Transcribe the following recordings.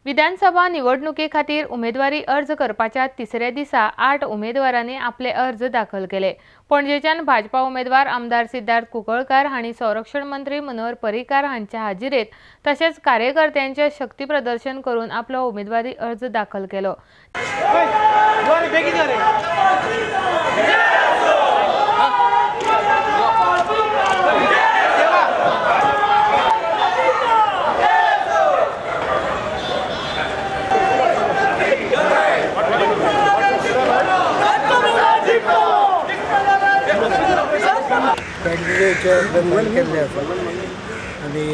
विधानसभा निवडणुके खातीर उमेदवारी अर्ज करपाच्या तिसऱ्या दिसा 8 उमेदवारांनी आपले अर्ज दाखल केले. पणजेच्यान भाजपा उमेदवार आमदार सिद्धार्थ कुंकळकार हांणी संरक्षण मंत्री मनोहर पर्रीकार हांच्या हाजिरेत तशेंच कार्यकर्त्यांचे शक्ती प्रदर्शन करून आपलो उमेदवारी अर्ज दाखल केलो. कॅन्डिडेटचे केल्ले आसा आनी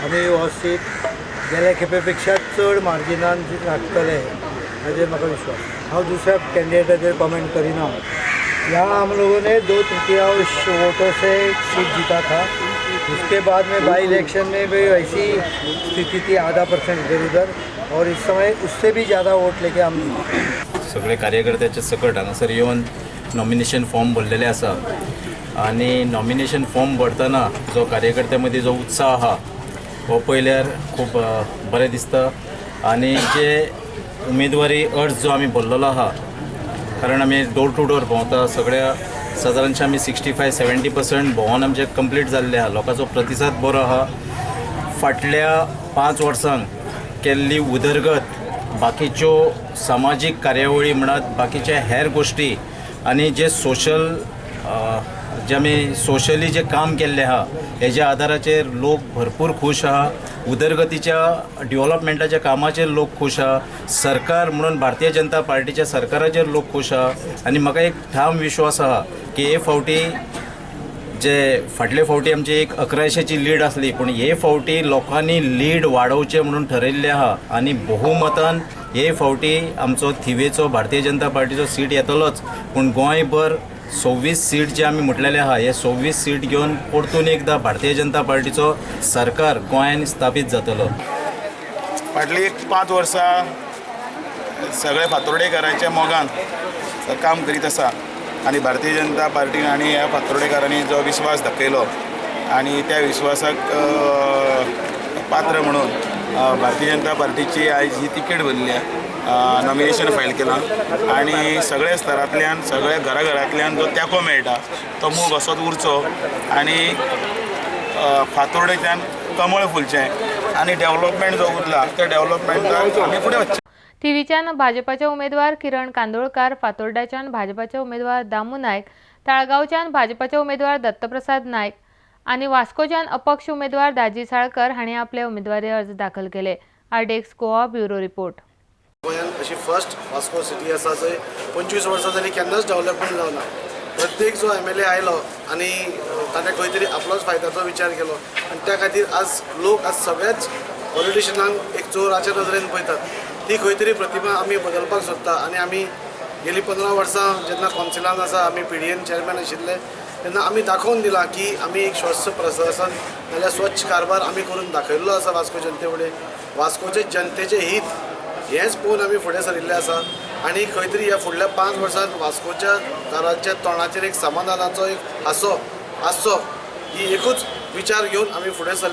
आमी हो सीट गेल्या खेपे पेक्षा चड मार्जिनान हाडटले हाजेर म्हाका विश्वास. हांव दुसऱ्या कॅन्डिडेटाचेर कमेंट करिना. यहाँ हम लोगों ने 2/3 वोटों से सीट जीता था. उसके बाद में बाई इलेक्शन में भी ऐसी स्थिति थी, 0.5% इधर उधर, और इस समय उससे भी ज़्यादा वोट लेके हम सगळे कार्यकर्त्याचे सकट हांगासर येवन नॉमिनेशन फॉर्म भरलेले आसा आनी नॉमिनेशन फॉर्म भरतना जो कार्यकर्त्यां मदीं जो उत्साह आहा हो पळयल्यार खूब बरें दिसता. आनी जे उमेदवारी अर्ज जो आमी भरलेलो आहा, कारण आमी डोर टू डोर भोंवता, सगळ्या सादारणशे आमी 65-70% भोंवन आमचें कंप्लीट जाल्लें आहा. लोकांचो प्रतिसाद बरो आहा. फाटल्या 5 वर्सांक केल्ली उदरगत, बाकीच्यो सामाजीक कार्यावळी म्हणात, बाकीच्या हेर गोश्टी आनी जे सोशल जे आमी सोशली जे काम केल्लें आहा हेज्या आदाराचेर लोक भरपूर खूश आहा. उदरगतीच्या डेव्हलपमेंटाच्या कामाचेर लोक खूश आहा. सरकार म्हणून भारतीय जनता पार्टीच्या सरकाराचेर लोक खूश आहा. आनी म्हाका एक ठाम विश्वास आहा की हे फावटी जे फाटले फावटी आमची एक 1100ची लीड आसली, पूण हे फावटी लोकांनी लीड वाडोवचें म्हणून ठरयल्लें आहा आनी बहुमतान हे फावटी आमचो थिवेचो भारतीय जनता पार्टीचो सीट येतलोच. पूण गोंयभर 26 सीट जे आमी म्हटलेले आहा, हे 26 सीट घेवन परतून एकदां भारतीय जनता पार्टीचो सरकार गोंयान स्थापीत जातलो. फाटली 5 वर्सां सगळे फातोर्डेकारांच्या मोगान काम करीत आसा आनी भारतीय जनता पार्टीन आनी ह्या फातोर्डेकारांनी जो विश्वास दाखयलो आनी त्या विश्वासाक पात्र म्हणून भारतीय जनता पार्टीची आयज ही तिकेट भरली आहे, नॉमिनेशन फायल केलां आनी सगळ्या स्तरांतल्यान सगळ्या घराघरांतल्यान जो तेंको मेळटा तो मोग असोच उरचो आनी फातोर्डेच्यान कमळ फुलचें आनी डेव्हलपमेंट जो उरला त्या डेव्हलपमेंटाक आमी फुडें वचचें. थिवीच्यान भाजपाचे उमेदवार किरण कांदोळकार, फातोर्डाच्यान भाजपाचे उमेदवार दामू नायक, ताळगांवच्यान भाजपाचे उमेदवार दत्तप्रसाद नायक आनी वास्कोच्यान अपक्ष उमेदवार दाजी साळकर हांणी आपले उमेदवारी अर्ज दाखल केले. RDX Goa bureau report. गोंयांत अशी फर्स्ट वास्को सिटी आसा जंय 25 वर्सां जाली केन्नाच डेव्हलपमेंट जावना. प्रत्येक जो MLA आयलो आनी ताणें खंय तरी आपलोच फायद्याचो विचार केलो आनी त्या खातीर आज लोक आज सगळ्याच पॉलिटिशनांक एक चोराच्या नदरेन पळयतात. ती खंय तरी प्रतिमा आमी बदलपाक सोदता आनी आमी गेली 15 वर्सां जेन्ना कौन्सिलान आसा, आमी PDN chairman आशिल्ले तेन्ना आमी दाखोवन दिलां की आमी एक स्वच्छ प्रशासन नाल्यार स्वच्छ कारभार आमी करून दाखयल्लो आसा वास्को जनते फुडें. वास्कोचे जनतेचें हीत हेंच पळोवन आमी फुडें सरिल्ले आसा आनी खंय तरी ह्या फुडल्या 5 वर्सांत वास्कोच्या घराच्या तोंडाचेर एक समाधानाचो एक हांसो आसचो ही एकूच विचार घेवन आमी फुडें सरले.